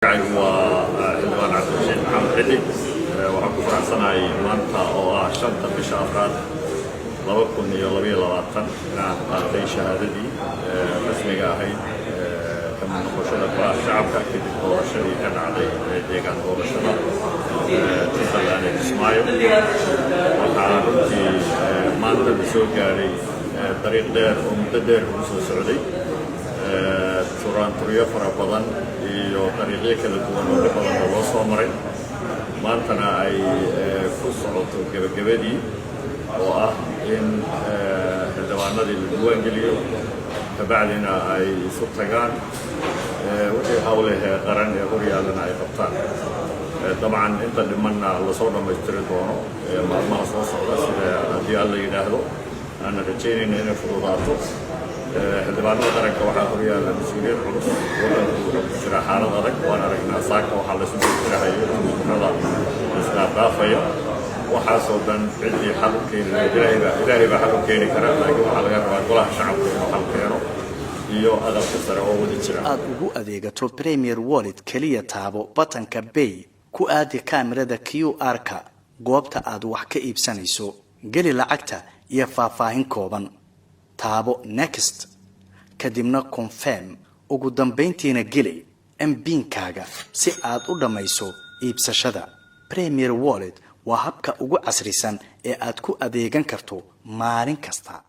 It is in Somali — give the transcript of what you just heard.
Magacaygu waa Xildhibaan Cabdirashiid Maxamed Xidig. Waxaan ku faraxsanahay maanta oo ah 5-ta bisha afraad 2022 inaan qaatay shahaadadii rasmiga ahayd ka mid noqoshada Golaha Shacabka, kadib doorashadii ka dhacday deegaan doorashada Jubbaland ee Kismaayo. Waxaa runtii maanta la soo gaadhay dariiq dheer oo muddo dheer ugu soo socday, turaanturyo fara badan iyo dariiqyo kala duwan oo dhib badanna loo soo maray, maantana ay ku socoto gebagabadii oo ah in xildhibaanadii la diiwaangeliyo, kabacdina ay isu tagaan, wixii hawlahee qaran ee horyaallana ay qabtaan. Dabcan inta dhimanna lasoo dhammaystiri doono maalmaha soo socda, sida haddii Alla yidhaahdo aanna rajaynayna inay fududaato. Xildhibaanada qaranka waxaa horyaalla mas-uuliyad culus. Waddanku wuxuu ku jiraa xaalad adag, waan aragnaa saaka waxaa laysu dirahayo, tuurada isdhaafdhaafaya. Waxaasoo dhan ciddii xal u keeni lahayd Ilaahay baa xal u keeni kara, laakiin waxaa laga rabaa Golaha Shacabka inuu xal keeno iyo Aqalka Sare oo wada jira. Aad ugu adeegato Premier Wallet, keliya taabo batanka Pay, ku aadi kaamirada QR-ka goobta aad wax ka iibsanayso, geli lacagta iyo faahfaahin kooban, taabo Next, kadibna Confirm, ugu dambayntiina geli MPIN-kaaga si aad u dhammayso iibsashada. Premier Wallet waa habka ugu casrisan ee aad ku adeegan karto maalin kasta.